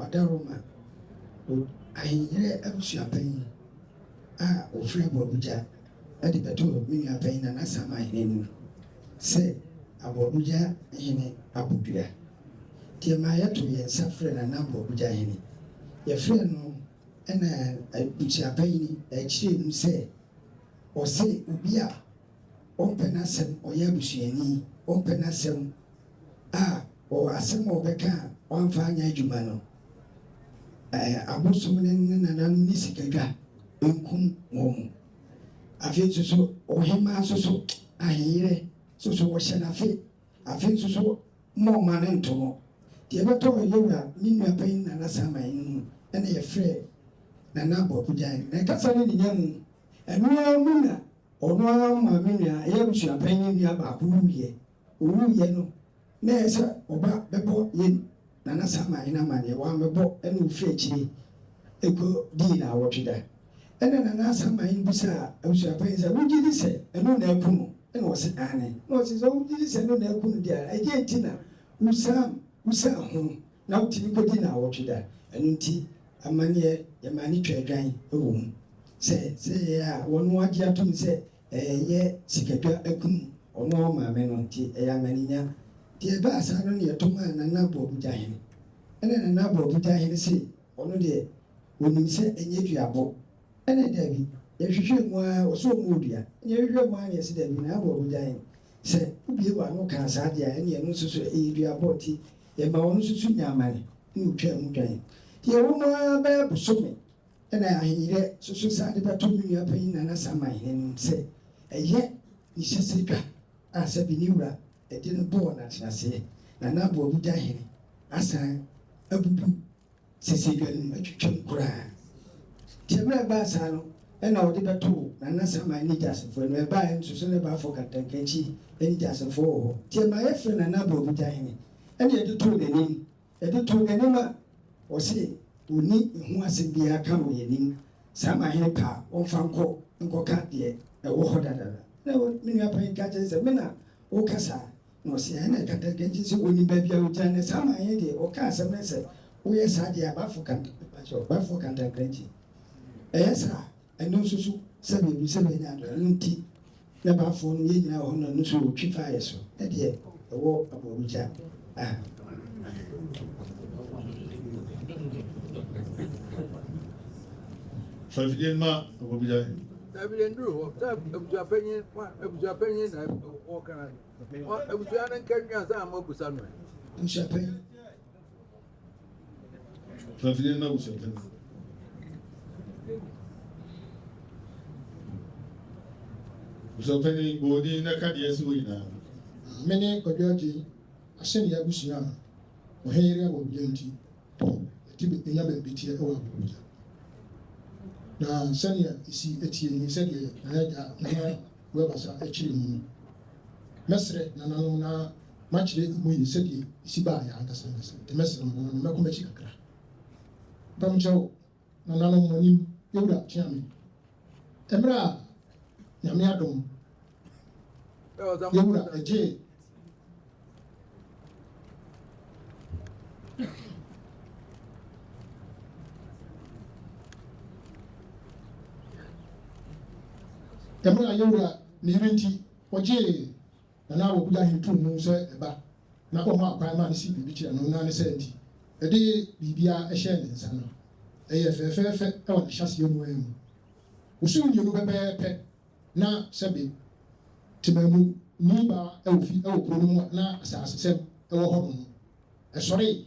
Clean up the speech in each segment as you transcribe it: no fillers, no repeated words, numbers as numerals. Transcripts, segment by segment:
Ɔdaroma, Ahenyerɛ abusuapanyin a ɔfiri Aboabugya de bɛtoo me nua panyin Nana Saman anim sɛ Aboabugya hene abɔ dua. Nti ɛmaa yɛtoo yɛn nsa frɛɛ Nana Aboabugya hene. Yɛfrɛɛ no na abusuapanyin kyerɛɛ mu sɛ ɔse obi a ɔmpɛ n'asɛm, ɔyɛ abusuani, ɔmpɛ n'asɛm a ɔwɔ asɛm a ɔbɛka a wamfa anyɛ adwuma no, abosom ne ne nananom ne sikadwa nkum wɔn. Afei nso so ɔhemmaa nso so ahenyerɛ nso so wɔhyɛ no afe, afe nso so mma ɔma no nto no. Deɛ ɛbɛtɔ yɛwura me nua panyin Nana Saman no mu ɛna yɛfrɛ Nana Aboakugyan. Na ɛkasa ne ne nya mu, ɛno ara mu na ɔno ara maa me nua, ɛyɛ abusua panyin nua baako wuiɛ. Owuiɛ no, na ɛyɛ sɛ ɔba bɛbɔ yɛn Nana Saman no amanneɛ. Wammɛbɔ, ɛna ɔfiri akyire kɔdii naawɔtwe da. Ɛna Nana Saman bisaa abusuapanyin sɛ, Wogye di sɛ ɛno na aku no? Ɛna ɔse, Aane. Ɛna ɔse, Sɛ wogye di sɛ ɛno na aku no deɛ a, ɛdeɛn nti na wosan wosan ho na wotumi kɔdi naawɔtwe da? Ɛno nti amanneɛ yɛmaa no twaa dwan wɔ mu sɛ, sɛ ɛyɛ a wɔn agye atom sɛ Ɛyɛ sikadwa akum ɔno ara maame no nti ɛyɛ amanenya. Deɛ ɛbaa saa no na yɛto maa Nana Aboabu Gyahene. Ɛna Nana Aboabu Gyahene se ɔno deɛ ɔnim sɛ ɛnyɛ duabɔ. Ɛna dabi, yɛhwehwɛɛ mu ara ɔse ɔmmɔɔ dua. Ɛna yɛhwehwɛɛ mu ara na yɛse dabi Nana Aboabu Gyahene sɛ wobue w'ano kaa saa deɛ a ɛneɛ ɛno nso so ɛyɛ duabɔ nti yɛma ɔno nso so nya amane. Ɛna ɔtwaa mu dwan. Nti yɛwɔ mu ara bɛyɛ bosome Ɛnna Ahenyerɛ nso san de bɛtoo me nua panyin Nana Saman anim sɛ ɛyɛ ne hyɛsɛdwa a sɛbe ne wura de no bɔɔ no atenaseɛ. Nana Aboabugya hene asan abubu sɛsɛdwa no mu atwitwam koraa. Nti ɛberɛ a ɛbaa saa no, ɛnna ɔde bɛtoo Nana Saman ne Gyasefoɔ anim. Ɛbaeɛ nso so na Bafo Kantankrankyi ne Gyasefoɔ wɔ hɔ. Nti ɛmaa yɛfrɛɛ Nana Aboabugya hene ɛnna yɛde too n'anim. Yɛde too n'anim a, ɔse ɔnni ho asɛm biara ka wɔ yɛn anim, saa ma hene pɛ a ɔmfa nkɔ nkɔka deɛ ɛwɔ hɔ dada no. Na me nua panin ka kyerɛ no sɛ, me na woka saa? Na ɔse ɛɛ, na Kantankrankyi sɛ ɔnim baabi a ɔgyina na saa ma hene deɛ ɔka asɛm no sɛ woyɛ saa deɛ a Bafo Bafo Kantankrankyi ɛyɛ saa. Ɛno nso so sɛdeɛ ɛdu sɛ bɛnya adɔ ɛno nti na baafoɔ no yɛ nyinaa wɔ hɔ no ɛno nso wɔtwi fa yɛ so ɛdeɛ ɛwɔ aboɔbugya a. Fa afidie no ma aboɔbugya he. Dabi yɛn duru hɔ sɛ abusuapanyin abusuapanyin na wɔka na abusua no nka nwi ansa na mo abusa no. Abusuapanyin. Fafidie no abusuapanyin. Abusuapanyin, bɔ wo din na ka deɛ asi hɔ nyinaa. Me ne Kwadwo Agyei Asɛnniɛ abusua a ɔhen yere Abɔbugya nti yɛte benya baabi teɛ wɔ Abɔbugya. Na sɛnea esi teɛ nie, sɛdeɛ Nana Agya Nana Wɛbasa kyerɛ mu no, mɛsrɛ nananom na makyerɛ mu yie sɛdeɛ ɛsi baeɛ ankasa ankasa. Nti mɛsrɛ mo nananom, mɛkɔ m'akyi kakra. Mpamokyɛw, nananom mo anim, Yɛwura kyea me. Mmerɛ a Nyame adom, Yɛwura gyee. Mmerɛ a Yawura ne yere nti ɔgyee Nana Awɔbugya hene too mu sɛ ɛba na ɔmaa kwan maa no sii biribi kyerɛ no na ne saa nti ɛde biribiara hyɛɛ ne nsa no, ɛyɛɛ fɛɛfɛɛfɛ wɔ n'ahyɛaseɛ no ara mu. Bosome mmienu pɛpɛɛpɛ na sɛbe Temamuni baa wɔ fi wɔ kuro no mu a na asasesɛm wɔ hɔ nom no, ɛsɔree.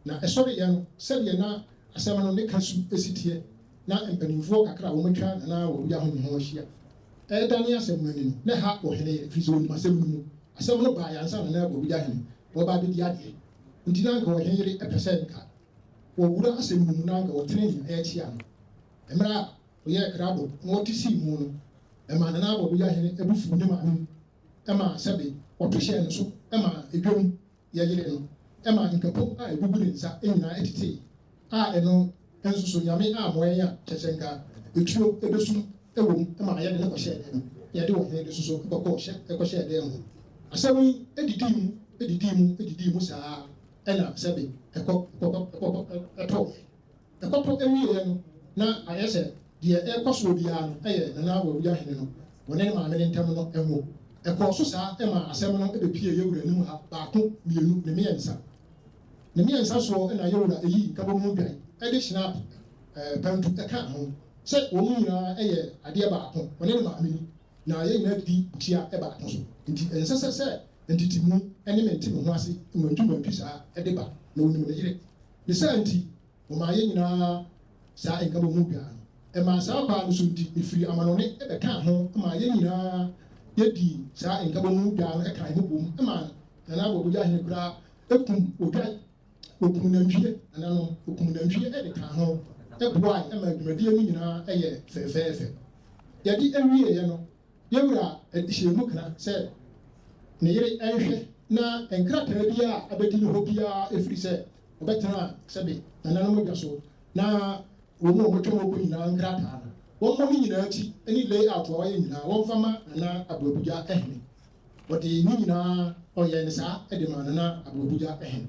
Na ɛsɔreeɛ no, sɛdeɛ na asɛm no ne ka su si teɛ, na mpanimfoɔ kakra a wɔatwa Nana Awuah ho ho ahyia redane asɛm no ani no, na ɛha ɔhene yere, ɛfiri sɛ ɔnim asɛm no mu. Asɛm no baeɛ ansa na Nana Awuah hene reba abɛdi adeɛ, nti na anka ɔhene yere pɛ sɛ nka wɔwura asɛm no mu na anka wɔtene nea ɛrekyea no. Mmerɛ a ɔyɛɛ krado na ɔte sii mu no, ɛmaa Nana Awuah hene bo fuu ne maame mu maa sɛbe wɔto hyɛɛ ne so maa dwam yɛyeree no ma nkapo a egugu ne nsa nyinaa tetee, a ɛno nso so Nyame amoa yɛn a, kyerɛ sɛ nka etuo ebesum wɔ mu ma yɛde no kɔhyɛɛ dɛm, na yɛde ɔhene de nso so kɔkɔɔ hyɛ kɔhyɛɛ dɛm hɔ. Asɛm yi didii mu, didii mu, didii mu saa ara na sɛbe ɛkɔ, ɛkɔ, ɛkɔ, ɛkɔ. Ɛkɔto awieeɛ no, na ayɛ sɛ deɛ ɛrekɔ soɔ biara no yɛ Nana Awuawuya hene no, wɔne ne maame no ntam no nwo. Ɛkɔɔ so saa maa asɛm no bɛpuee yɛn wura anim ha baako, mmienu, ne mmiɛnsa. Ne mmiɛnsa soɔ na yɛn wura yii nkabɔmu dwan de Schnapp pantu kaa ho sɛ wɔn nyinaa yɛ adeɛ baako, ɔne ne maame ni, na yɛn nyinaa didi bukyia baako so. Nti ɛnsɛ sɛ sɛ ntetemu ne mente-me-ho-ase nwantwi-nwantwi saa de ba, na ɔnim ne yere. Ne saa nti, wɔmaa yɛn nyinaa saa nkabɔmu dwan no. Ɛmaa saa kwan no so nti, mefirii amanɔne bɛkaa ho maa yɛn nyinaa yɛdii saa nkabɔmu dwan no kaa yɛn ho boom maa Nana Aboagya Hene koraa kum odwan, ɔkum nantwie, nananom, ɔkum nantwie de kaa ho boae maa dwumadie no nyinaa yɛɛ fɛfɛɛfɛ. Yɛde wieeɛ no, yɛn wura hyɛɛ mu kena sɛ ne yere nhwɛ na nkrataa biara a abɛdi ne hɔ biara ɛfiri sɛ ɔbɛtena sɛbe nananom adwa so na wɔn a wɔatwam kɔ nyinaa nkrataa no, wɔmmɔ ne nyinaa akyi ne layout a wɔayɛ nyinaa wɔmfa ma Nana Aboabugya Hene. Wɔde ne nyinaa, ɔyɛɛ no saa de maa Nana Aboabugya Hene.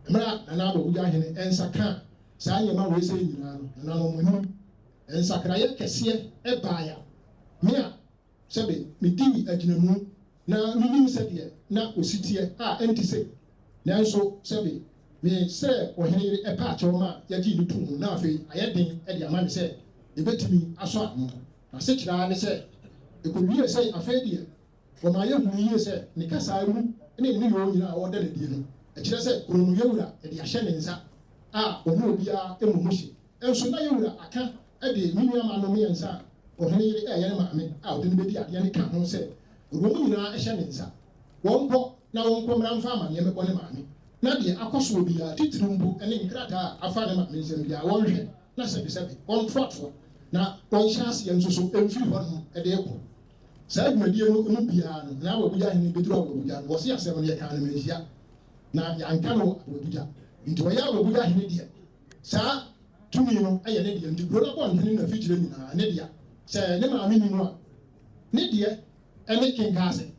Mmerɛ a Nana Aboabugya Hene nsa kaa saa nneɛma wei sei nyinaa no, nananom anim nsakraeɛ kɛseɛ baeɛ a me a sɛbe medii agyinamu na mennim sɛdeɛ na ɔsi teɛ a ɛnte sei, nanso sɛbe mesrɛɛ ɔhene yere paakyɛw ma yɛgyee no too mu na afei ayɛ den de ama me sɛ yɛbɛtumi asɔ ano. N'asekyerɛ ara ne sɛ, ɛkɔwiee sɛ afei deɛ wɔmaa yɛhunuu yie sɛ ne kasaa mu ne ne nneyɔɔ nyinaa a ɔreda no adie no, ɛkyerɛ sɛ kuro no yɛwura de ahyɛ ne nsa a ɔne obiara mmɔ mu hye. Nso na yɛwura aka de ne nuammaa no mmiɛnsa a ɔhene yere reyɛ ne maame a ɔde no bɛdi adeɛ no ka ho sɛ ɔde wɔn nyinaa hyɛ ne nsa, wɔnkɔ na wɔnkɔ mmra mfa amaneɛ mmɛbɔ ne maame, na deɛ akɔ soɔ biara, titiriw mpo ne nkrataa a afa ne maame nsam biara, wɔnhwɛ na sɛbesɛbe wɔntoatoa na wɔnhyɛ aseɛ nso so mfiri hɔnom de rekɔ. Saa dwumadie no mu biara no, na Abuabuja hene bɛduru Abuabuja no, wɔse asɛm no yɛkaa no manhyia, na yɛanka no wɔ Abuabuja. Nti ɔyɛ Abuabuja hene deɛ, saa tumi no yɛ ne deɛ, nti kuro no abɔntene ne afikyire nyinaa ne dea. Sɛ ne maame nni mu a, ne deɛ ne Kenkaase.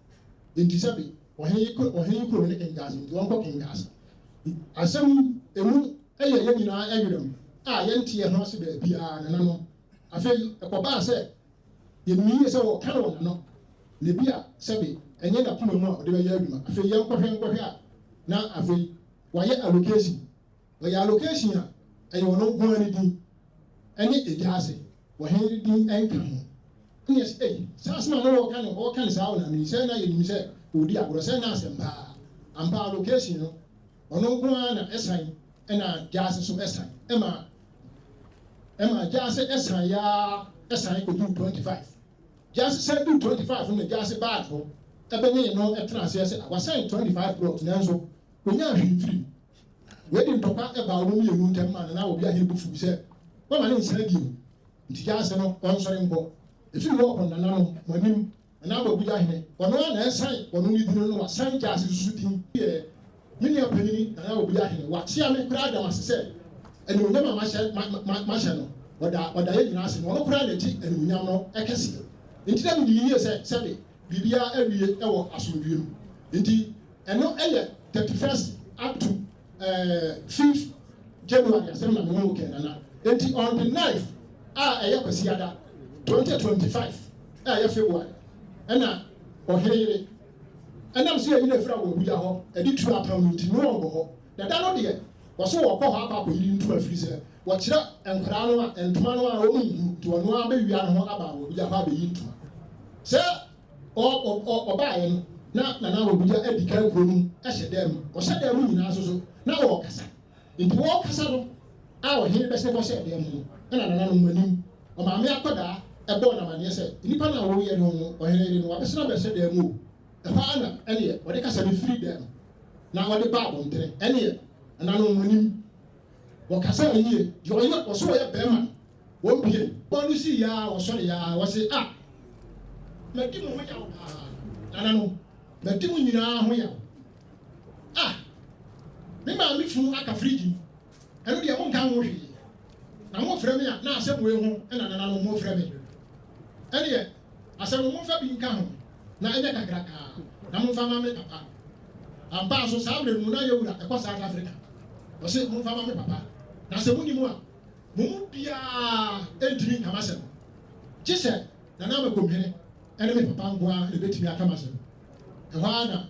Nti sɛbe ɔhene yi ɔhene yi kuro no ne Kenkaase, nti ɔnkɔ Kenkaase. Asɛm yi, emu yɛ yɛn nyinaa ɛwerɛm a yɛnte yɛn ho ase baabiara, nananom. Afei ɛkɔbaa sɛ yɛnim yie sɛ wɔka no wɔ n'ano, na ebia sɛbe ɛnyɛ n'akoma mu a ɔde bɛyɛ adwuma. Afei yɛnkɔhwɛ nkɔhwɛ a, na afei wayɛ allocation. Ɔyɛ allocation a, ɛyɛ ɔno nko ara ne din ɛne egya ase, ɔhene no din nka ho. Ɛna yɛse ei, saa asɛm a na ɔreka no, ɔreka no saa wɔ n'ano yi, sɛ na yɛnim sɛ ɔredi agorɔ, sɛ na asɛm paa. Ampa allocation no, ɔno nko ara na ɛsan ɛna gya ase so ɛsan, ɛma ɛma gya ase ɛsan yaa ɛsan kɔduru 25. Gya ase san duru 25 no na gya ase baa hɔ ɛbɛnee no ɛtena aseɛ sɛ wasan 25 plot nanso ɔnyaa hwee mfiri mu. Wei de ntɔkwa baa wɔn mmienu ntam maa Nana Obiahene bo fuw sɛ wɔmma no nsan bio, nti gyaase no ɔnsɔre nkɔ. Ɛfiri hɔ rekɔ no nananom, mo anim, Nana Abɔ Abugyahene, ɔno ara na ɛsan ɔno ne din no na wasan gyaase nso so din. Yɛ me nua panyini Nana Obiahene, wakyea me koraa da m'ase sɛ animuonyam a mahyɛ ma mahyɛ no, ɔda ɔda yɛn nyinaa ase na ɔno koraa na ɛgye animuonyam no kɛseɛ. Nti na menim yie sɛ sɛbe biribiara awie wɔ asomdwoeɛ mu. Nti ɛno yɛ 31st up to 5th January asɛm na me ne wo kɛn nana. Nti on the 9th a ɛyɛ Kwasiada 2025 a ɛyɛ February ɛna ɔhene yere ɛnam sɛ yɛnyina afiri wɔ Abuja hɔ ɛde tuo apam no nti no wɔnkɔ hɔ. Na da no deɛ wɔso wɔkɔ hɔ akɔ akɔyiri ntoma firi sɛ wɔkyerɛ nkwadaa no a ntoma no a wɔn nhu nti ɔno ara bɛwia ne ho aba wɔ Abuja hɔ abɛyi ntoma. Sɛ ɔbaeɛ no, na Nana Abuja adi kan kuro no mu hyɛ dan mu. Ɔhyɛ dan mu nyinaa nso so, na ɔrekasa. Nti wɔrekasa no a ɔhene bɛsene kɔhyɛɛ dan mu no, ɛna nananom anim, ɔmaame akwadaa bɔɔ no amaneɛ sɛ, nnipa no a woreyɛ no no, ɔhene yere no, wabɛsene abɛhyɛ dan mu o. Ɛhɔ ara na ɛneɛ ɔde kasa no firi dan mu na ɔde baa abɔntene. Ɛneɛ nananom anim, wɔkasaa yie. Deɛ ɔyɛ, ɔsɛ ɔyɛ barima no, Wɔn pie bɔ no sii aa wɔsɔre aa wɔse ah Madi mo ho yaw paa nananom Madi mo nyinaa ho yaw ah Me maame funu aka fridge mu Ɛno deɛ monka ho hwee Na mofrɛ me a na asɛm wei ho na nananom mofrɛ me Ɛneɛ asɛm no momfa bi nka ho Na ɛnyɛ kakrakaa Na momfa ma me papa Ampa nso saa berɛ no mu na yɛwura ɛkɔ South Africa Ɔse momfa ma me papa Na sɛ monim a. Mo mu biara ntumi nka m'asɛm, gye sɛ Nana Amakomhene ne me papa nko ara na ebetumi aka m'asɛm. Ɛhɔ ara na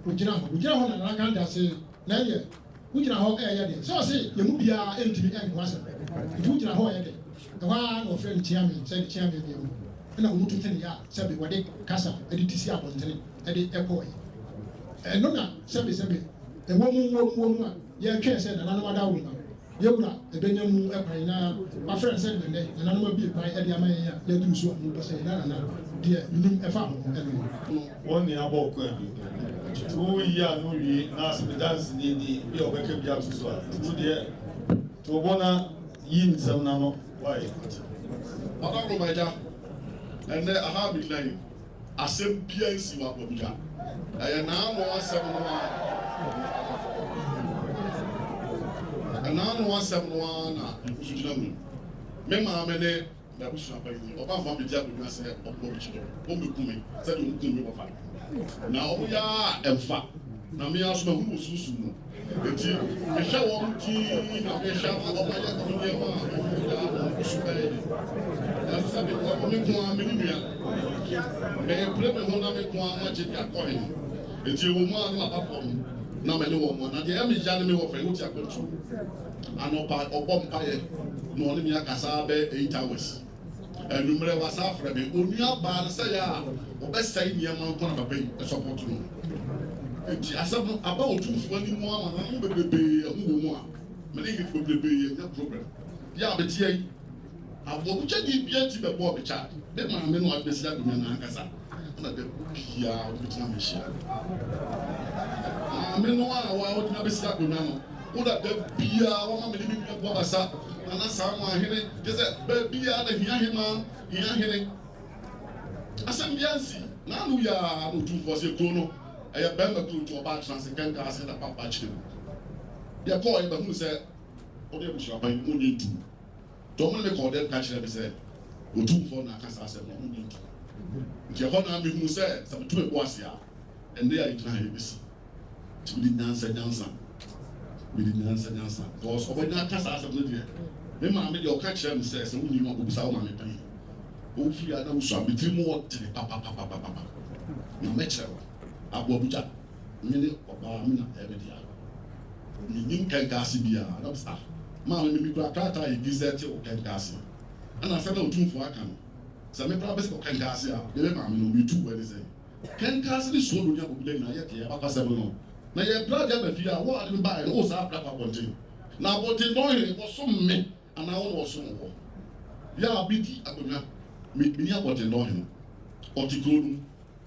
ogyina hɔ. Ogyina hɔ na Nana Kanta se, Na ɛneɛ, wogyina hɔ reyɛ deɛn? Sɛ ɔse yɛn mu biara ntumi nka w'asɛm, nti wogyina hɔ reyɛ dɛn? Ɛhɔ ara na wɔfrɛɛ no Kyeame sɛ ne Kyeame ne awu. Ɛna wɔn tu teneeɛ a sɛbe wɔde kasa de ti si abɔntene de kɔeɛ. Ɛno na sɛbe sɛbe ɛwɔ mu wɔ mu wɔ mu a yɛretwɛn sɛ nananom adawuruma Yɛn Wura bɛnya mu kwan na wafrɛ no sɛdeɛ nnɛ nananom abue kwan de ama yɛn a yɛaduru so a mopɛ sɛ yɛn nana deɛ menim ɛfa ho no ɛno no. Wɔn nea abɔ ɔkɔ abi. Nti wo yi ano wie na ase me danseni ni bi a ɔbɛka bi ato so a nti wo deɛ to wo bo na yi nsɛm no ano wai. Ɔdɔkoma agya, ɛnnɛ aha a megyina yi, Asɛm biara nsi wɔ Abuja. Ɛyɛ n'ano asɛm no ara. N'ano asɛm no ara na megu so gyina mu yi. Me maame ne m'abusua panyin, wɔamfa ammedi akonnwa sɛ wɔmmɔ me kyidɔm, wɔmmɛku me sɛdeɛ wɔkum me wɔfa no. Na wɔyɛ ara a ɛmfa. Na me ara nso mahunu wɔ sunsum mu. Enti mehwɛ wɔn dinn na mehwɛ ama wɔayɛ wɔn nneɛma a wɔyɛ a wɔn so bɛyɛ den. Nanso sɛ meboa ma me nko ara me ne nua, merepere me ho na me nko ara magye de akɔ he? Enti ɛwɔ mu ara na maba fam na me ne wɔn a. Na deɛ ɛyɛ me ya ne me wɔfa yi, wote akwantuo anɔpa ɔbɔ mpaeɛ na ɔne me akasa ara bɛyɛ 8 hours. Anwummerɛ wasan afrɛ me, onua baa no sɛ yɛ a ɔbɛsɛe nneɛma nko na papa yi support no. Enti asɛm no aba Otumfoɔ anim ama nananom bebrebee ɛho wɔ mu a, me ne nhemfo bebrebee anya problem. Yɛ a meteɛ yi, aboabukyɛni biara nti bɛbɔɔ me charge. Me maame no a ɔde bɛsi akonnwa no ankasa na da biara ɔde bɛgyina me hyia. Maame no a ɔde me abɛsi akonnwa no, wo na da biara wama me ne me nua Boabasa, Nana Samoa Hene, kyerɛ sɛ baabiara na hia hemaa, hia hene. Asɛm biara nsi. N'ano yɛ ara na Otumfoɔ se kuro no ɛyɛ barima kuro nti ɔbaa tena ase nkanka ase na papa kyerɛ mu. Yɛkɔɔ yɛbɛhunu sɛ ɔne abusuapan no ɔnyɛ ntum. Nti ɔmo ne me kɔɔ dɛm ka kyerɛɛ me sɛ Otumfoɔ na aka saa asɛm no ɔmo nyɛ ntum. Nti ɛhɔ na mehunu sɛ sɛ meto me bo ase a ɛnnɛ a yɛgyina ha yi bɛsi. Nti mede nyansa nyansa, mede nyansa nyansa cause ɔbɛnya aka saa asɛm no deɛ, me maame deɛ ɔka kyerɛ me sɛ sɛ wonni mu a kɔbisa wo maame panyin. Wofiri a na wosua, me tiri mu ɔdene papapapapapa. Na mɛkyerɛ wo, aboabugya, me ne ɔbaa me na ɛyɛ me dea. Mennim kɛnkaase biara. Na mese ah, maame me mekura krataa a yɛ gazette wɔ kɛnkaase. Ɛna asɛm na Otumfoɔ aka no, sɛ me koraa bɛsɛ kɔ kɛnkaase a, me me maame no metu wo ɛne sɛn? Kɛnkaase ne suodo ne abobida nyinaa yɛ deɛ abakɔsɛm no no. Na yɛbrɛ adeɛ aba fie a, wo a wode me baeɛ no, woresan apra kɔ abɔnten. Na abɔnten dɔn he, wɔsom me anaa wo na wɔsom woɔ? Yɛ a bedi akonnwa, me, menni abɔnten dɔn he no. Ɔte kuro no mu,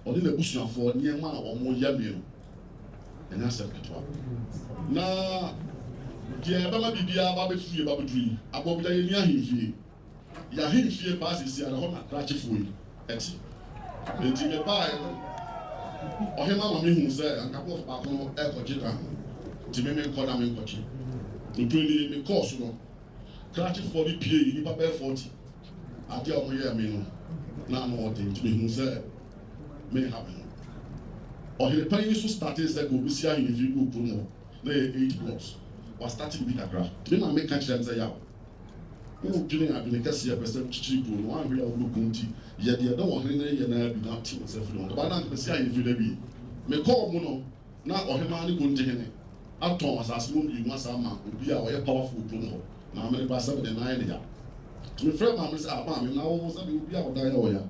ɔne n'abusuafoɔ, nneɛma a wɔyɛ me no, ɛnyɛ asɛm ketewa. Na deɛ ɛbɛma biribiara aba abɛfiri fie ba abɛduru yi, abɔbida yɛnni ahemfie. Yɛn ahemfie paa seesei ara, ɛhɔ na krakyefoɔ yi te. Enti mebaeɛ no, ɔhemmaa ma mehuu sɛ anka bɔfo baako no rekɔgye dan no, enti me menkɔ na menkɔgye. Nokorɛ nie, mekɔɔ so no, krakyefoɔ no puee, nnipa bɛyɛ 40. Adeɛ a wɔyɛɛ me no, na ano wɔ den, enti mehuu sɛ menha me ho. Ɔhene panin nso startee sɛ nka ɔbɛsi ahemfie bi wɔ kurom hɔ, na ɛyɛ eight blocks. Wastate biribi kakra. Nti me maame ka kyerɛɛ me sɛ, Yaw, Woredwene adwene kɛseɛ pɛ sɛ wokyekyere kuro no, woanhwɛ a wobɛku nti yɛ deɛ na ɔhene no reyɛ no ara bi na te wo nsa firi ho. Ɔbaa no anka masi ahemfie no awie. Mekɔɔ mu no, na ɔhemaa ne kontihene atɔn asase mu mmienu asan ama obi a ɔyɛ powerful wɔ kurom hɔ. Maame no koraa sɛbe ne nan yɛ no ya. Nti mefrɛɛ maame no sɛ, ah maame, na wo sɛbe obi a ɔdan yɛ wo ya,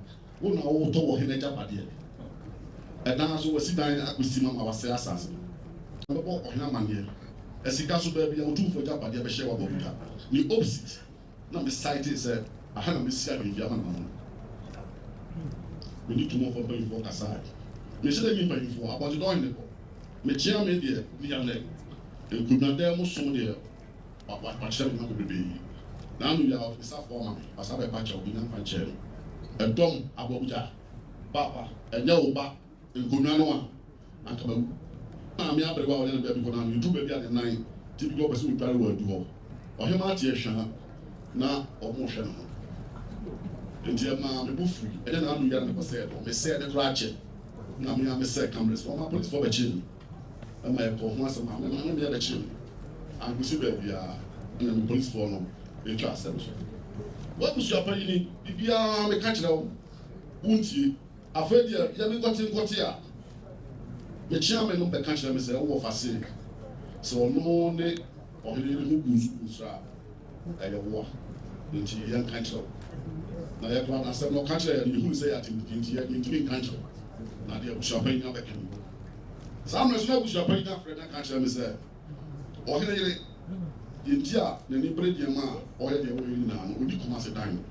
wo na wotɔ wɔ hene agyapadeɛ. Ɛdan nso wasi dan akɔsi ma ma wasɛe asase no. Mɛbɔ ɔhene amanneɛ. Sika so baabi a Otumfoɔ agyapadeɛ bɛhyɛ wɔ Abuja ne opposite na me cite sɛ aha na mɛsi ahemfie ama nananom. Me ne Tumɔfoɔ mpanyinfoɔ kasae. Mehyɛ da nyi mpanyinfoɔ, Abɔntedɔn hene kɔ. Mekyea me deɛ ne yɛn nkonwa dan mu som deɛ wakyerɛ me nneɛma bebrebee. N'ano yi a ɔde ne safoa ama me, wasa bɛpa kyɛw, menya mfa nkyɛɛ no. Ɛdɔm, Aboabuja, paapa, ɛnyɛ wo ba nkonnwa no a, anka mawu. Maame aberewa a ɔne ne baabi kɔ no ano, eduu baabi a ne nan te bi kɔ ɔpɛ sɛ odware wɔ adu hɔ. Ɔhemmaa te ahwa na wɔrehwɛ ne ho. Enti ɛmaa me bo fui. Ɛnyɛ n'ano yi ara na mekɔsɛee no, mesɛee no koraa kyɛ na me ara mesɛee cameras no. Ɔmaa polisifo bɛkyee me ma yɛkɔɔ ho asɛm a me maame mmea bɛkyee me. Ankosi baabiara na me polisifo no. Yɛtwa asɛm so. W'abusua panyini, biribiara meka kyerɛ wo, wontie. Afei deɛ yɛ me nkɔte nkɔte a, mekyea me nom bɛka kyerɛ me sɛ wowɔ fa se sɛ ɔno ne ɔhene no ho gu nsu gu nsra a, ɛyɛ woa. Enti yɛnka nkyerɛ wo. Na yɛ koraa no asɛm no ɔka kyerɛɛ yɛn no yɛhunu sɛ ɛyɛ atemmudeɛ nti yɛ yɛntumi nka nkyerɛ wo. Na deɛ abusua panyin abɛka ni. Saa mmerɛ so na abusua panyin afrɛ me aka akyerɛ me sɛ, Ɔhene yere, deɛ nti a n'ani bere nneɛma a ɔyɛ deɛ ɔyɛ nyinaa no, ɔdi Kumase dan no.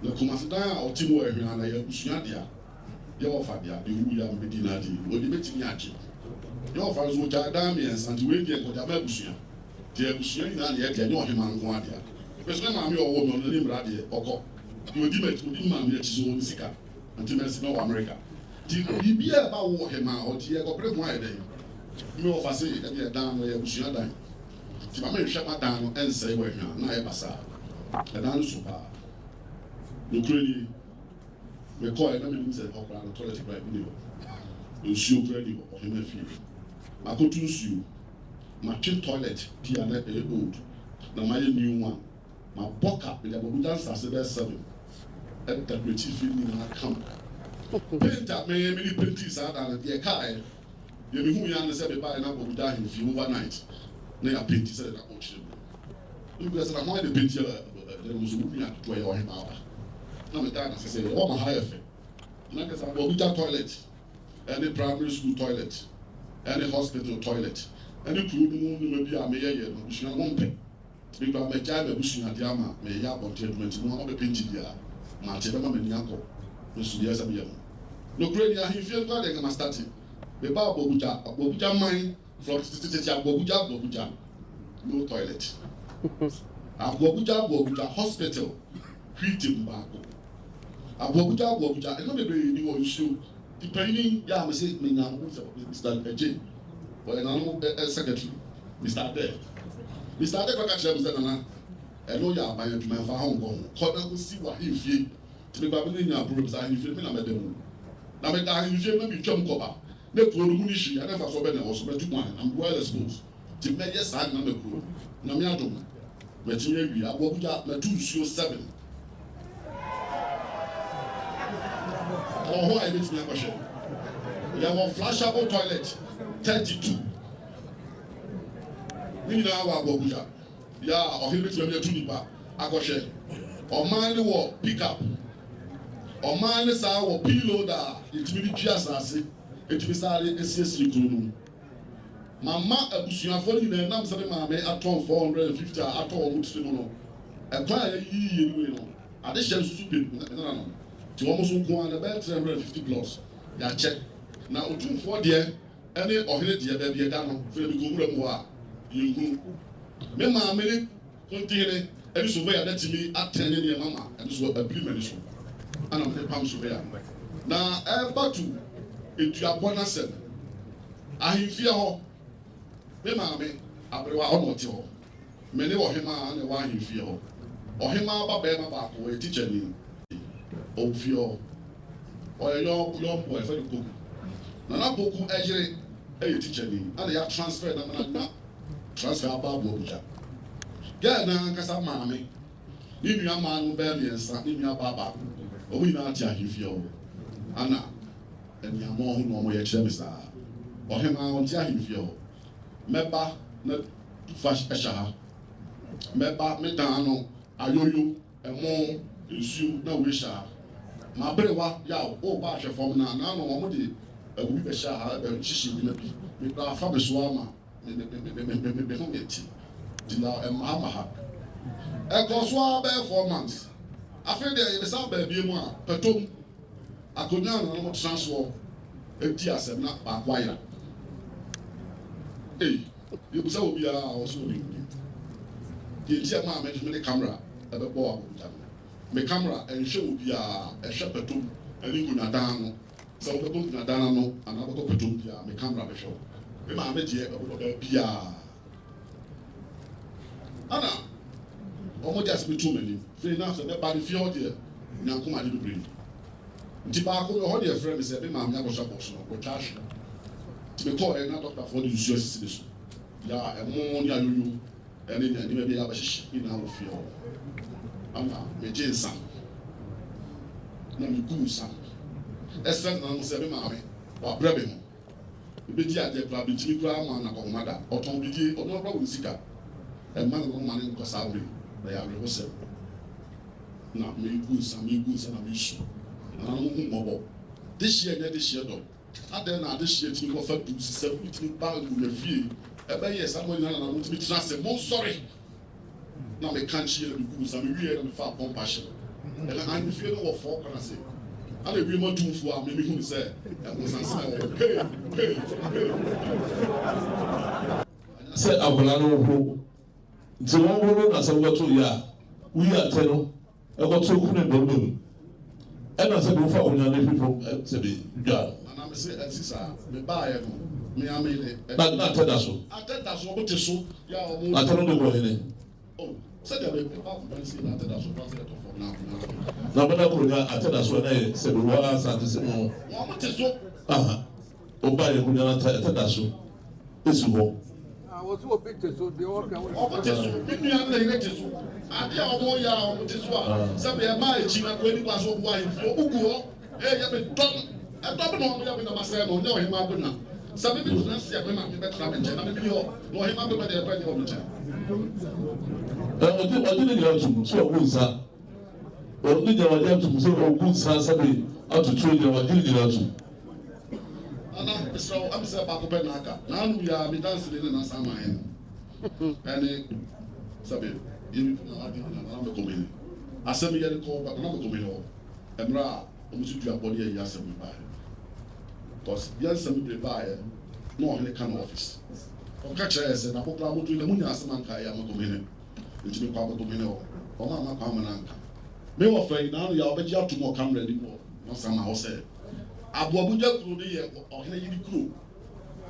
Na Kumase dan a ɔte mu wɔ Ahwea no, ɛyɛ abusua dea. Yɛ wɔfa dea, deɛ ɔwuiɛ a mebɛdii n'adeɛ yi, ɔde bɛtumi agye. Yɛ wɔfa nso, ɔgyaa dan mmiɛnsa, nti wei deɛ nka ɔde ama abusua. Nti abusua nyinaa na ɛyɛ dea, ɛnyɛ ɔhemaa nko ara dea. Me nso me maame a ɔwoo me, ɔno n'ani mmere adeɛ, ɔkɔ. Deɛ ɔdi m'akyi, ɔdi me maame akyi nso, ɔwɔ ne sika. Nti mɛsi mɛwɔ America. Nti biribiara a ɛba wo ɔhemaa hɔ nti yɛkɔpere ho ayɛ dɛn? Me wɔfa se ɛneɛ dan no ɛyɛ abusua dan nti ma menhwɛ ma dan no ɛnsɛe wɔ ahwia na ayɛ basaa. Ɛdan no so paa. Nokorɛ nie, mekɔɔɛ na menim sɛ hɔ koraa no toilet koraa ebi ni hɔ. Nsuo koraa ni hɔ ɔhemaa fie. Makɔtu nsuo, matwe toilet bi a na ɛyɛ old na mayɛ new one. Mabɔ ka, mede abɔbogya nsase bɛyɛ seven decorate fie no nyinaa kama. Paint a me mede paintii saa dan no, deɛ ɛkaeɛ, deɛ mehuiɛ ara ne sɛ mebaeɛ na abɔbogya ahemfie overnight na yɛapenti sɛdeɛ na ɔkyerɛ mu no. Na mebisa sɛ, na hwan na ɛpenti ɛdan no mu? So wo nua ketewa yi ɔhemaa ba? Na medaa no ase sɛ, yɛwɔ ma ha yɛ fɛ. Na kyerɛ sɛ abɔbogya toilet ne primary school toilet ne hospital toilet ne kuro no mu nneɛma bi a meyɛyɛ no, abusua no wɔmpɛ. Me koraa magyae m'abusua de ama mereyɛ abɔnten adwuma nti mo ara mobɛpɛ nti deɛ a mate ɛbɛma m'ani akɔ me so deɛ ɛsɛ meyɛ no. Nokorɛ ni ahemfie no koraa deɛ nka mastate meba Aboabuja Aboabuja man from tetetete Aboabuja Aboabuja no toilet Aboabuja Aboabuja hospital wheatem baako Aboabuja Aboabuja nneɛma bebree ni hɔ nsuo Nti panyini yɛ a mese menya ho sɛ Mister Adjei ɔyɛ nananom secretary Mister Adair Mister Adair kɔka kyerɛ me sɛ nana ɛno yɛ aban adwuma ɛmfa ho nkɔ ho kɔ na kɔsi w'ahemfie nti mekɔ a me ne nya problem sɛ ahemfie no me na mɛda mu na meda ahemfie no na metwam kɔba na kuro no mu ne hwee ɛna mfasoɔ bɛ na ɛwɔ so mɛtu kwan I'm well exposed nti mɛyɛ saa de na makuro Nyame adom Matumi awie aboa matu nsuo seven. Ɛwɔ hɔ a yɛbɛtumi akɔhwɛ. Yɛwɔ flushable toilet 32. Ne nyinaa wɔ Aboabuja. Yɛ a ɔhene bɛtumi ami atu nipa akɔhwɛ. Ɔman no wɔ pickup. Ɔman no saa wɔ payload a yɛtumi de twi asase, ɛtumi saa de asiesie kuro no mu. Mamma abusuafoɔ no nyinaa ɛnam sɛ me maame atɔn 450 a atɔ wɔn tiri mu no, ɛkwan a yɛayiyi yɛn wei no, adehyɛ nso so pɛ me nananom nti wɔn nso nko ara no ɛbɛyɛ 350 blocks yɛakyɛ. Na otumfoɔ deɛ ne ɔhene deɛ baabi ɛda no, afei na mekɔ nwura mu hɔ a, yɛnhunu. Me maame ne Kontihene ne Soveya no atumi atɛn ne nneɛma ma ɛno nso abiri m'ani so, ɛna mede pam Soveya no. Na ɛreba to duabɔ no asɛm, ahemfie hɔ, me maame aberewa ɔna ɔte hɔ, me ne ɔhemaa na ɛwɔ ahemfie hɔ. Ɔhemaa ba barima baako, ɔyɛ tikyani, ɔwɔ fie hɔ, ɔyɛ young young boy, yɛfrɛ no Poku. Nana Poku yere yɛ tikyani, ɛna yɛatransfer no ama no anya Transfer aba Abuabuja. Girl no ankasa maame, ne nua mmaa no bɛyɛ mmiɛnsa, ne nua baa baako, wɔn nyinaa te ahemfie hɔ. Ana aniammɔn ho na wɔyɛ kyerɛ me saa. Ɔhemaa ɔnte ahemfie hɔ. Mɛba na tufa hyɛ ha. Mɛba me dan ano ayoyo, ɛmo, nsuo na wei hyɛ ha. M'aberewa yaw, woba ahwɛ fam na naano wɔn de agu bi bɛhyɛ ha bɛhyehyɛ nneɛma bi. Me koraa afa me so ara ma me me me me me me me ho nte nti na ɛmmaa ma ha. Ɛkɔɔ so ara bɛyɛ 4 months. Afei deɛ yɛbɛsan baa bio mu a, pɛtɔm akonnwa a nananom tena soɔ di asɛm na baako ayera. Ei, yɛbusa obiara a ɔso obi nim. Deɛ nti a ɛmaa me nso mede camera ɛbɛbɔɔ abɔgya no, me camera ɛnhwɛ obiara, ɛhwɛ pɛtɔm ne nkonnwadan no. Sɛ wobɛkɔ nkonnwadan ano anaa wobɛkɔ pɛtɔm biara, me camera bɛhwɛ wo. Me maame deɛ ɛbobɔ baabiara. Ɛna wɔde asɛm to m'anim. Afei na sɛ mɛba ne fie hɔ deɛ, Nyanko ma ade bebree. Nti baako mewɔ hɔ deɛ ɛfrɛ me sɛ me maame akɔhyɛ bɔs no, wɔtwa ahwe. Nti mekɔɔɛ na dɔktafoɔ de nsuo asisi ne so. Ya ɛmo ne ayoyo. Ɛne nea nneɛma bi a yɛabɛhyehyɛ nyinaa wɔ fie hɔ. Ɛnna megyee nsã, na miguu nsã. Ɛsrɛ nananom sɛ me maame, wabrɛ me ho. Mebedi adeɛ koraa, mentumi koraa mma no akɔhoma da. Ɔtɔn bidie, ɔno ara koraa wɔ ne sika. Ɛmma nananom mma no nkɔ saa bere yi, na ɛyɛ awerɛhosɛm. Na megu nsã, megu nsã na mesu. Nananom hu mmɔbɔ. Dehyeɛ nyɛ dehyeɛ dɔ. Adɛn na adehyeɛ tumi kɔfa du sesɛm bi tumi ba nkonnwa fie ɛbɛyɛ saa ma nyinaa nana motumi tena ase monsɔre na meka nkyeɛ na megu nsa mewieɛ na mefaa pɔmpa hye ɛna ahemfie no wɔ fɔɔ kwan ase ana ewiem atumfoɔ a meme hunu sɛ ɛhosansa ɛwɔ hɔ pee pee pee. Sɛ akwadaa no ho nti wɔn ho no na sɛ wobɛto yɛ a woyi atɛ no Ɛkɔto kune barima mu. Ɛna sɛbi wofa akonnwa no hwe fam sɛbi dwa no. Nana me se ɛnsi saa me baayɛ no me ara me yere. Na na atɛ da so. Atɛ da so ɔmo te so yɛ a ɔmo. Atɛ no de kɔ hene. Oh sɛdeɛ me ba akonnwa no sei na atɛ da so koraa sɛ ɛtɔ fam na akonnwa no. Na bɛda akonnwa atɛ da so ɛna yɛ sɛbi wɔ asante se mo. Wɔn te so. Aha. Ɔbaeɛ akonnwa no atɛ da so si hɔ. Ah, wɔsi obi te so deɛ ɔka wɔn. Wɔn te so, me nua ne ne yere te so. Adeɛ a wɔn yɛ a wɔn te so a, sɛbi ɛmaa akyi na kɔ anim aso ɔbu ahemfie wɔn gu hɔ. Ɛyɛ me dɔm, ɛdɔm na wɔn yɛ me na masɛe no, nyɛ ɔhemmaa akonnwa. Sɛ me me tena ase a, me maame bɛtena me nkyɛn na me meni hɔ, na ɔhemmaa akonnwa deɛ ɛkora nyɛ wɔ me nkyɛn. Ɔgye ɔgye ne nyinaa tom sɛ ɔgu nsa. Ɔne nyinaa wagye atom sɛ ɔgu nsa sɛbi atoto nyinaa wagye ne nyinaa tom. Nana, mesrɛ wo, ɛm sɛ baako pɛ na aka. Naanu yi ara, me danseni ne n'asan maa yɛn. Ɛne sɛbe yɛn nipa na ade nyinaa, Nana Mɛkɔmhene. Asɛm yi yɛde kɔɔ Nana Mɛkɔmhene hɔ mmerɛ a wɔn nso dua bɔne ayi asɛm yi baeɛ. Because yɛn nsɛm bebree baeɛ na ɔhene ka no office. Ɔka kyerɛɛ yɛ sɛ, na mo koraa moduru na monya asɛm anka ɛyɛ Mɛkɔmhene. Nti mekɔɔ Mɛkɔmhene hɔ. Wɔn amma kwan ma no anka. Me wɔfa yi, naanu yi ara ɔbɛgye atom wɔ camera anim wɔ Nɔsama hɔ sɛ, Aboabogya kuro no yɛ ɔhene yere kuro.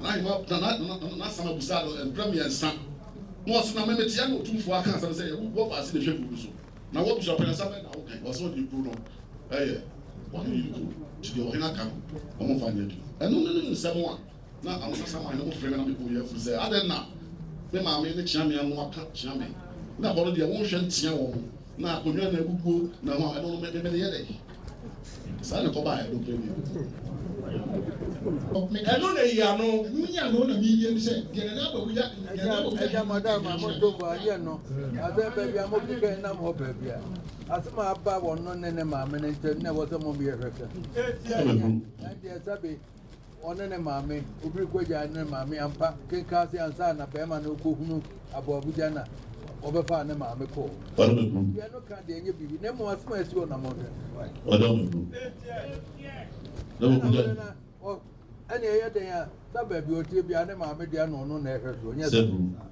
N'ahemma na na na na n'asɛm abusa no mprɛ mmiɛnsa. Na ɔse, Na me meteɛ na Otumfoɔ aka asɛm sɛ, yɛ wo wɔfa ase na hwɛ kuro no so. Na wo abusuapɛn asɛm bɛn na woka yi? Ɔse ɔdeɛ kuro no yɛ ɔhene yere kuro, nti deɛ ɔhene aka no wɔmfa nyɛ adwuma. Ɛno ne ne nsɛm a na Ansa Saman no frɛ me na mekɔɔ yɛ afiri sɛ adɛn na me maame ne kyeame ano aka kyeame na hɔ no deɛ wonhwɛ ntea wɔn na akonnwa na abubuo na ho a ɛno no me mede yɛ dɛn? Saa na ɛkɔbaeɛ nokorɛ nie. Ɛno na yi ano. Ɛno nyi ano na meyie ne sɛ deɛ Nana Abawu ya deɛ Nana Abawu ya Agya madam a moto bɔ adeɛ no asɛ baabi a mokeka nam hɔ baabi a asɛm a aba wɔn no ne ne maame no ntam na ɛwɔ sɛ mom yɛ hwɛ sɛ ɛdeɛ sɛbe Ɔne ne maame, obi rekɔgyae ne maame ampa, kenkan ase ansa na barima no rekɔhunu aboabogya na wɔbɛfaa ne maame kɔɔ. Ɔde me buru. Deɛ no ka deɛ ɛnyɛ biribi, na mmom asɛm a ɛsi hɔ na monhwɛ. Ɔde me buru. Na wɔbuda. Ɛne ɛyɛ dɛn a sɛ baabi ɔteɛ biara ne maame deɛ na ɔno na ɛhwɛ so nyɛ sɛ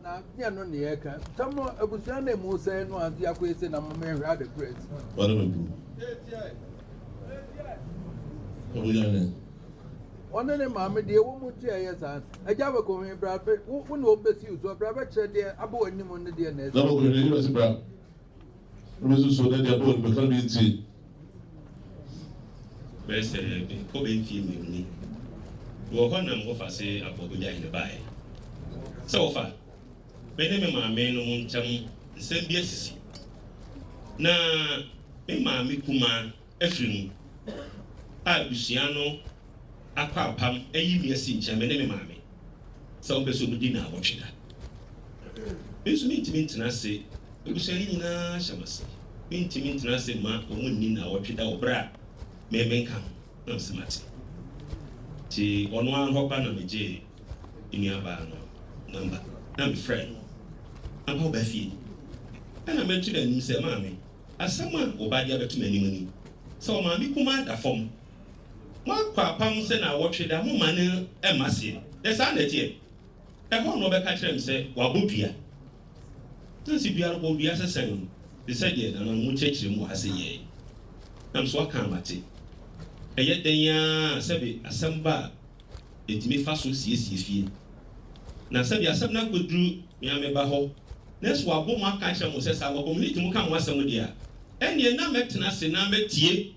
na nyɛ no ne yɛka sɛ mo abusua na emu sɛe no ante akɔyɛ sɛ na mo mehwɛ ade korɛ si. Ɔde me buru. Ɔbuda ne. Ɔne ne maame deɛ ɛwɔ mu nti a ɛyɛ saa. Agya bɛkɔ he bra bɛ wo wo ne wɔn bɛsi wo so bra bɛkyerɛ deɛ abɔ w'anim ne deɛ na Na asi. bɛkɔ he yɛ bɛsi bra na bɛsi so na deɛ abɔ w'anim bɛka no bi ntie. Bɛyɛ sɛ kɔ bɛ mfie mmienu ni. Mewɔ hɔ na me wɔfase Aboagogya hene baeɛ sɛ wɔfa me ne me maame nom ntam nsɛm bi asisi na me maame kumaa afiri mu a abusua no akɔ apam ayi me asi nkyɛn, me ne me maame, sɛ wɔmpɛ sɛ wɔdi nnawɔtwe da. Me nso mintumi ntena ase, abusua no nyinaa hyɛ m'ase. Mintumi ntena ase mma wɔnni nnawɔtwe da wɔ bere a me menka ho, na mise mate. Nti ɔno ara hɔ ba na megyee me nuabaa no nɔmba na mefrɛɛ no. Ampa ɔbaa fie. Ɛna meto n'anim sɛ, Maame, Asɛm a wo ba de abɛto m'anim ni, Sɛ ɔmaame kumaa da fam, moakɔ apam sɛ naawɔtwe da momma no mma aseɛ. Dɛ saa na ɛteɛ? Ɛhɔ na ɔbɛka kyerɛɛ me sɛ wabɔ dua. Na mese dua no bɔ dua sɛ sɛn? Te sɛ deɛ nananom kyerɛkyerɛ mu wɔ ha sɛ yɛɛ. Na mese waka a mate. Ɛyɛ dɛn ara a sɛbe asɛm ba a, yɛtumi fa so siesie fie. Na sɛbe asɛm no akɔduru me ara me ba hɔ, na sɛ wabɔ mu aka akyerɛ mo sɛ sɛ anka community mo ka mo asɛm deɛ a, ɛnneɛ na mɛtena ase na mɛtie,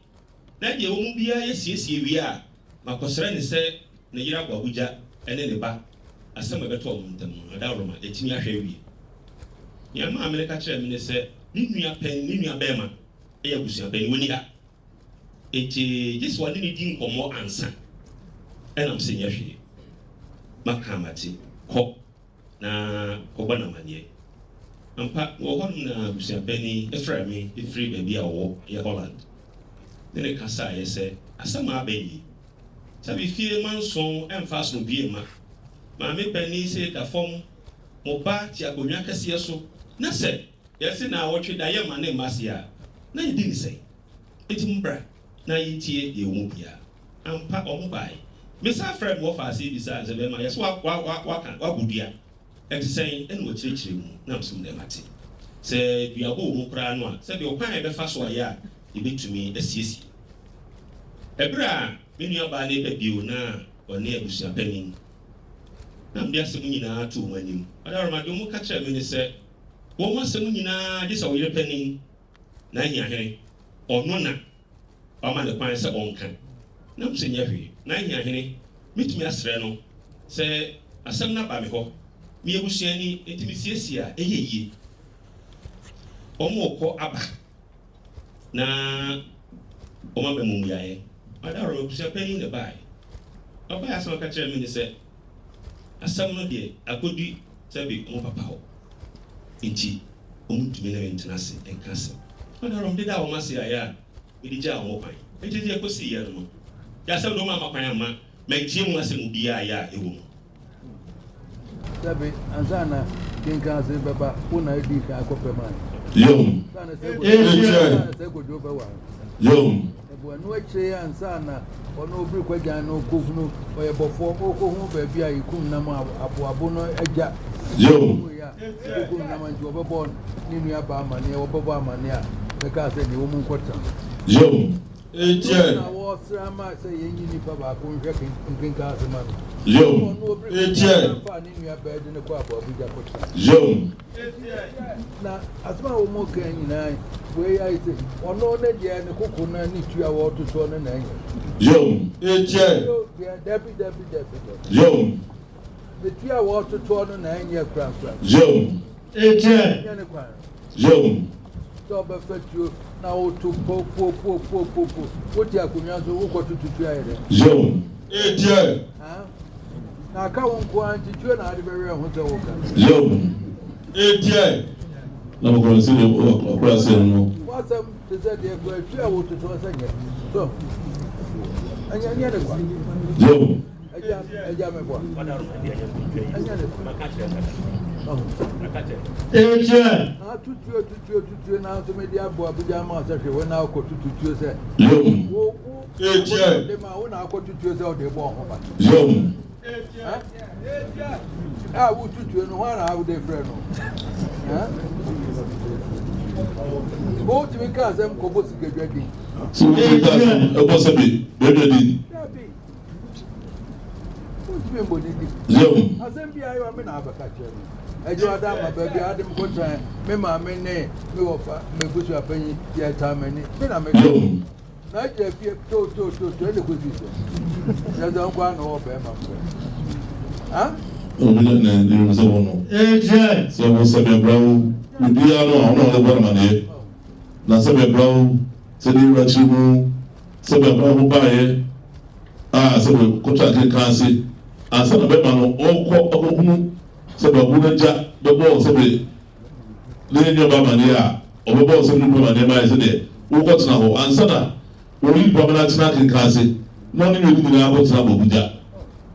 na deɛ ɛwɔ mu biara yɛsiesie wie a, makɔsrɛ no sɛ ne yere abɔ abogya ne ne ba asɛm a ɛbɛtɔ wɔn ntam no, adaworoma, yɛatumi ahwɛ awie. Nea maame no ka kyerɛɛ me ne sɛ ne nua panyin, ne nua barima yɛ abusua panyin, onni ha. Enti gye sɛ ɔne no di nkɔmmɔ ansa. Ɛna mise nyɛ hwee. Maka mate, kɔ na kɔbɔ no amanneɛ. Ampa, mewɔ hɔnom na abusua panyin frɛɛ me firi baabi a ɔwɔ, ɛyɛ Holland, ne no kasaeɛ sɛ asɛm a aba nie. Sɛ me fie manson mfa asomdwoeɛ mma. Maame panin se da fam, mo ba te akonnwa kɛseɛ so, na sɛ yɛse naawɔtwe da yɛmma ne mma ase a, na yɛdi ne sɛn? Enti mommra na yɛntie deɛ ɛwɔ mu biara. Ampa, wɔn baeɛ. Mesan frɛɛ me wɔfaase bisaa no sɛ, Bɛrima, yɛse woaka, woabɔ dua. Ɛte sɛn? Ɛnna ɔkyerɛkyerɛɛ mu, na mesom dɛ mate. Sɛ duabɔ wɔ mu koraa no a, sɛdeɛ ɔkwan a yɛbɛfa so ayɛ a yɛbɛtumi asiesie. Ɛberɛ a me nuabaa no reba bio na ɔne abusuapanin, na mede asɛm nyinaa too wɔn anim. Ɔdaworoma, deɛ wɔka kyerɛɛ me ne sɛ, wɔn asɛm nyinaa gye sɛ ɔyere panin, N'ahiahene, ɔno na wama no kwan sɛ ɔnka. Na mese, Nyɛ hwee, N'ahiahene, mɛtumi asrɛ no sɛ asɛm no aba me hɔ. Meyɛ busuani, enti mesiesie a, ɛyɛ yie. Wɔrekɔ aba na wɔaba mu mmuaeɛ. Ɔdaworo, abusua panin na ɛbaeɛ. Ɔbaeɛ asɛm a ɔka kyerɛɛ me ne sɛ, asɛm no deɛ akɔdi sɛbe wɔn papa hɔ, nti wɔntumi ne me ntena ase nka asɛm. Ɔdaworo, mededaa wɔn ase ayɛ a mede gyaa wɔn kwan. Enti deɛ ɛkɔsiiɛ no no, deɛ asɛm no wɔamma kwan amma mantie mu asɛm biara a ɛwɔ mu. Dabi, ansa na kenkan ase bɛba, wo na edi kan akɔpɛ maa. Yom. Ansa na sɛ kodwo bɛware. Yom. Ɛbɔ ɛno akyire ansa na ɔno obiri kwagyan no kɔhunu ɔyɛ bɔfoɔ ɔkɔhunu baabi a yɛkum nam a aboabo no agya. Yom. Yɛkum nam nti wɔbɛbɔ ne nua ba amaneɛ wɔbɛbɔ amaneɛ a bɛkaa sɛ deɛ wɔn mu nkɔtena. Yom. Ekyɛ. Na wɔsrɛ ama sɛ yɛnyi nipa baako nhwɛ nkenkan ase ma no. Yom. Ekyɛ. Fa ne nua bɛɛ de ne kɔ abɔ Abuja kɔtena. Yom. Na asɛm a wɔn kan nyinaa wei ayɛ sɛ ɔno ne deɛ ne koko na ne tua wɔtotoɔ no na ɛnyɛ. Yom. Ekyɛ. Dabi dabi dabi dabi. Yom. Ne tua wɔtotoɔ no na ɛnyɛ korakora. Yom. Ekyɛ. Nyɛ ne kwan. Yom. Sɛ ɔbɛfa tuo na woto po po po po po po wote akonnwa so wokɔto tutu ayɛ dɛ. Yom. Ekyɛ. Na aka wo nko ara nti tuo na ade bɛwerɛ ho sɛ woka. Yom. Ekyɛ. Na mekɔrɔ sɛ deɛ ɔkora asɛm no. W'asɛm te sɛ deɛ kura tuo a wototoɔ sɛ nyɛ so ɛnyɛ nyɛ ne kwa. Yom. Ɛgya ɛgya mɛboa ɛnyɛ ne kwa. Ekyɛ. Na tutuo tutuo tutuo na nso mede abɔ Abuja ama sɛ hwɛ wo na akɔ tutuo sɛ. Yom. Wo wo. Ekyɛ. De ma wo na akɔ tutuo sɛ ɔde bɔ ho ba. Yom. A wo tutuo no hɔ na wode frɛ no. Wotumi ka asɛm kɔbɔ sikadwa din. Sɛ wotumi ka asɛm ɛbɔ sɛbe badwa din. Dabi. Wontumi mbɔ ne din. Yom. Asɛm bi ayɛ me na abɛka kyerɛ me. Ɛgye ɔda ama baabi a ade me kɔtena me maame ne me wɔfa m'abusua panyin yɛ taa m'ani. Me na meka. Yom. Na agya fie to to to to ɛna kɔsi sɛ. Kyerɛ sɛ nkwa na ɔwɔ bɛrima mpo. Ha? Obi na na ne sɛ wɔn no. Ekyɛ. Sɛ wɔ sɛ bɛbra wo obiara no a ɔno a ɔde bɔ no amaneɛ. Na sɛ bɛbra wo sɛ ne wura kyerɛ mu sɛ bɛbra ho baeɛ a sɛ bɛkɔtɔ akenkan ase ansa na bɛma no ɔkɔ akɔhunu sɛ bɛbo no agya bɛbɔɔ sɛ bɛ ne nuaba amaneɛ a ɔbɛbɔɔ sɛ ne nua amaneɛ ma ayɛ sɛ deɛ wokɔtena hɔ ansa na wɔyi nipa ma no atena akenkan ase na ɔne mmienu nyinaa akɔtena bɔbugya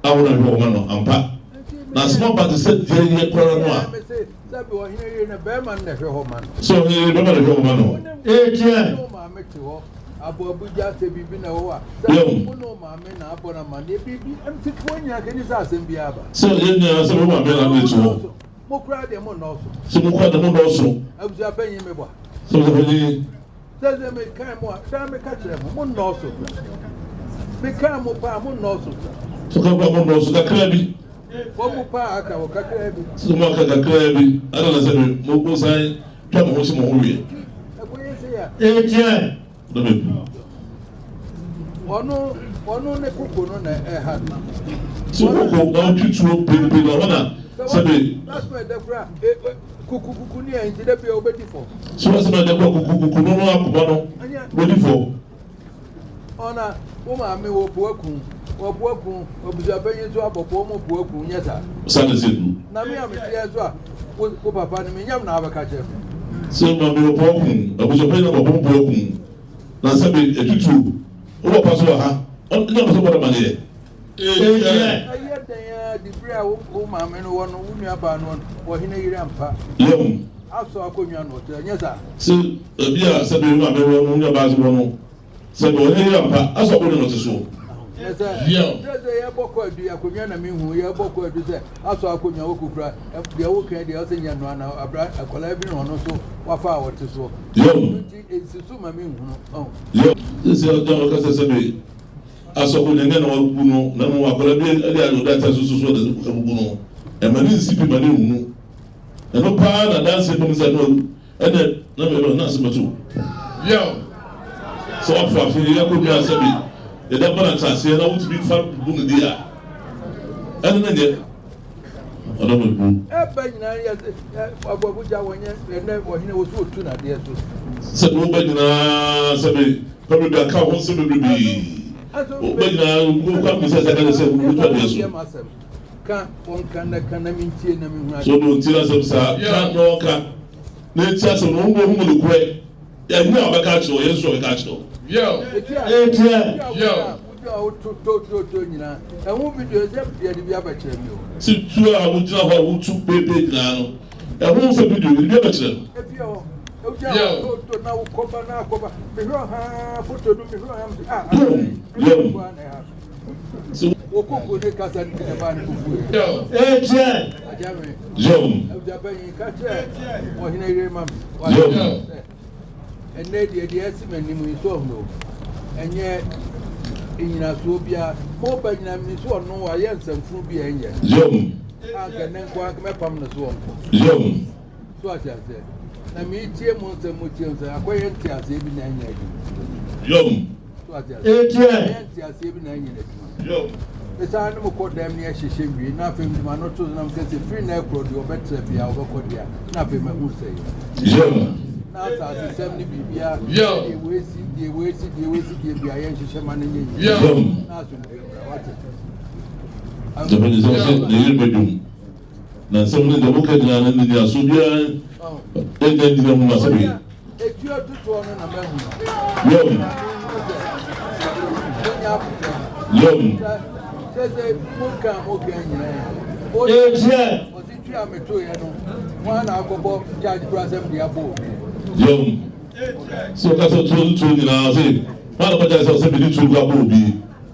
a wɔn ahwɛ wɔn no ampa na asɛm aba te sɛ deɛ yɛ koraa no a Sɛ ɔhene yere bɛrima na ɛhwɛ hɔ ma no. Sɛ ɔhene yere bɛrima na ɛhwɛ hɔ ma no. Ekyɛ. Wo maame te hɔ abɔ abuja sɛ biribi na ɛwɔ hɔ a. Sɛ Yom. wo ne wo maame na abɔ no amanneɛ biribi mtetefoɔ nyinaa kɛni sɛ asɛm biara ba. Sɛ yɛn nyinaa sɛ wo maame na ne te hɔ. Mo koraa deɛ mo nnɔɔso. Sɛ mo koraa deɛ mo nnɔɔso. Abusua panyin meboa. Sɛ abusua panyin. Sɛ sɛ mekae mo a daa meka kyerɛ mo mo nnɔɔso koraa. Mekae mo paa mo nnɔɔso koraa. Sɛ kakra mo nnɔɔso kakra bi. Wɔn mu paa aka wɔ kakraa bi. Sɛ mo aka kakraa bi, ada na sɛ me mo san twa mo ho si mo ho wie. Ɛkɔyɛ sɛ ya. Ekyɛ. Na me bu. Ɔno ɔno ne koko no na ɛha no. So koko na ɔtwi tuo pempe na hɔ na. Sɛbi. So asɛm a ɛda kura kukukuku no no akoma no wobɛdi fɔ. Ɔna wo maame wɔ po aku wɔ po aku abusuapanyin nso abɔ po ɔmo po aku nyɛ saa. Saa na ɛsɛ du. Na me a meteɛ nso a wo papa no menyam na abɛka kyerɛ me. Sɛ maame wɔ po aku abusuapanyin abɔ po aku na sɛbi etutu wo papa so wɔ ha ɔnyɛ ɔpɛ sɛ ɔbɔ no amaneɛ. Ɛyɛ dɛn ara dibere a wo maame no wɔ no, wo nuabaa no wɔ no, ɔhene yere ampa. Yam. Asɔ akonnwa no ɔte, ɛnyɛ saa? Sɛ ebi a sɛbe wo maame wɔ no, wo nuabaa nso wɔ no, sɛbe ɔhene yere ampa, asɔ akonnwa no ɔte so. Sɛ sɛ yɛbɔ kɔ adu akonnwa na mehu yɛbɔ kɔ adu sɛ asɔ akonnwa wɔ kukura deɛ woka deɛ ɔsɛ nyɛ no ana abra akwadaa bi na ɔno nso wafa a ɔte soɔ. Yam. Nti nsi so ma menhunu. Yam. Sɛ sɛ ɔgya ɔka sɛ sɛbe Asɔfo na ɛnyɛ na wɔabubu no, na mmom akwadaa bi de ade ɔde ate so so de abubu no. Ɛma ne nsi pi ma ne nhunu. Ɛno paa na adanse bam sɛ no ɛnɛ na mɛbɛ na asɛm ato. Yaw. Sɛ wafa afei yɛ akonnwa sɛ bi yɛda ba na ntaseɛ na wotumi fa bu no di a ɛno na nyɛ ɔdɔ me bu. Ɛba nyinaa yɛ aboabo gya wɔnyɛ ɛnɛ ɔhene wɔ so otu n'adeɛ so. Sɛ woba nyinaa sɛ bi pɛbɛ bi aka ho nsɛm bebrebe woba nyinaa wokɔ akɔmisa sɛ ka sɛ wotu adeɛ so. Ka wɔnka na ka na mentie na mehu ade. So no nti asɛm saa ka na ɔka na eti asɛm no wɔn mu nokorɛ ɛnyɛ a ɔbɛka akyerɛ ɔyɛ nso ɔbɛka akyerɛ. Yɛw. Yɛw. Sɛ tu a wogyina hɔ a wotu peepee nyinaa no, ɛho sɛ video yɛde bi abɛkyerɛ no. Yam, yam. Sɛ yam, yam. Ɛnnɛ deɛ, deɛ asi m'anim yi, so ɔhunu o, ɛnyɛ nnyinasoɔ biara. Mo ba nyinaa menim sɛ ɔno wayɛ nsɛmfunu bi a ɛnyɛ. Yam. Anka ɛnnɛ nko ara mɛpam no so ɔnkɔ. Yam. So ate aseɛ? Na metie mo nsɛm, mo tie nsɛm, akɔyɛ nteaseɛ bi na ɛnyɛ adwuma. Yam. So ate aseɛ? Ɛyɛ nteaseɛ bi na ɛnyɛ n'adwuma. Yam. Mesan ne mo kɔ dɛm ne yɛhyehyɛ wie na afei mede m'ano to so na meka sɛ firi nnɛ rekorɔ deɛ ɔbɛtra biara ɔbɛkɔ deɛ a na afei mahu sɛ yɛ. Yam. Na asasesɛm ne biribiara deɛ wɔasi deɛ wɔasi deɛ wɔasi deɛ bia yɛnhyehyɛ ma no nyɛ yie. Yam. Na asomdwoeɛ mmra wate. Sɛ sɛ sɛ ne yere bɛdwom na nsɛm no deɛ moka nyinaa no nnyinasoɔ biara ɛnnya nnyina mu asɛm yi. Etuo totoɔ no na mahu. Yam. Yam. Sɛ sɛ mo ka mo ka nyinaa. Ekyɛ. Ɔsi tu a meto yɛ no, wɔn a na akɔbɔ charge kura sɛm de abɔ obi. Yam. Sɛ ɔka sɛ tuo tuo nyinaa sɛ wɔn a kɔgya sɛ ɔsɛ mede tuo kura bɔ obi.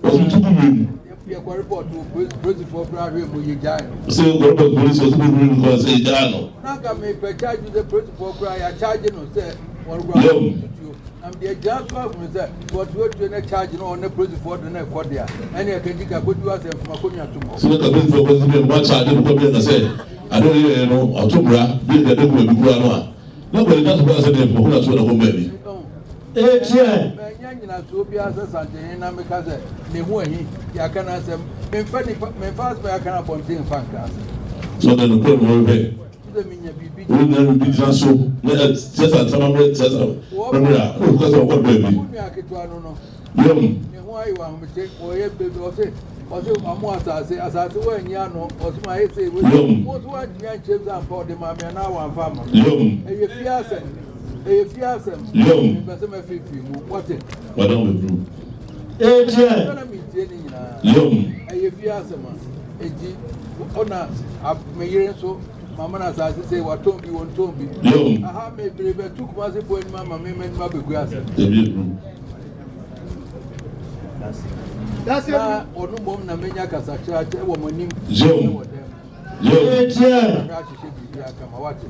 Ɔsɛ tu gu wiem. Yɛkɔ report wɔ polisifoɔ koraa hwɛ mu yɛgyae no. Sɛ kɔ report polisi ɔsɛ bɛhuri no kɔ sɛ yɛgyae no. Na nka mepɛ charge sɛ polisifoɔ koraa yɛakyagye no sɛ wɔrekora tutuo. Na mede agyina so ahunu sɛ wɔtuotuo ne charge no ɔne polisifoɔ de no ɛkɔ deɛ ɛne ɛkɛgyi ka kɔdi asɛ mfoma kɔnwa tom hɔ. Sɛ nka polisifoɔ kɔ sɛ bi a charge no kɔ bi a sɛ ade ɔyɛɛ no ɔto mmara bi a ɛde kɔ baabi koraa no a na kɔ gyina so koraa sɛ deɛ mfoma kɔnwa to na kɔ baabi. Etiɛ. Manya nnyinasoɔ biara sɛ Santehene na meka sɛ ne ho ahi, yɛaka no asɛm. Memfa nipa, memfa asɛm a yɛaka no abɔnten mfa nka asɛm. Sɛ ɔde nokorɛ na ɔhwehwɛ, Gye sɛ menya biribi wonya biribi gyina so na ɛkyerɛ sɛ asɛm ammerɛ kyerɛ sɛ mmerɛ a, na ɔka sɛ ɔkɔ baabi. Wo nua ketewa no no, Yam. ne ho ayɛ wɔ ahomete, ɔyɛ baabi, ɔse, ɔse ɔmo asase, asase wɔanyi ano, ɔse ma ayɛ sei, Yam. wo nso woantumi ankyerɛ mu sɛ ampa ɔde maa me anaa wamfa amma me. Yam. Ɛyɛ fie asɛm. Ɛyɛ fie asɛm. Yom. Mepɛ sɛ mɛfeefee mu. Wate? Madam Bebru. Ekyɛ. Sɛ na metie ne nyinaa. Yom. Ɛyɛ fie asɛm a. Enti, ɔna me yere nso, mama no asase sɛ watɔn bi, wɔntɔn bi. Yom. Aha mebree bɛto Kumasefoɔ anim ama me m'anim abɛgu ase. Dabi Ebru. Na ɔno mmom na menya kasakyerɛ akyɛ wɔ mo anim. Yom. Wɔ dɛm. Yom. Ekyɛ. Ahwɛ ahyehyɛ biribi aka ma wate.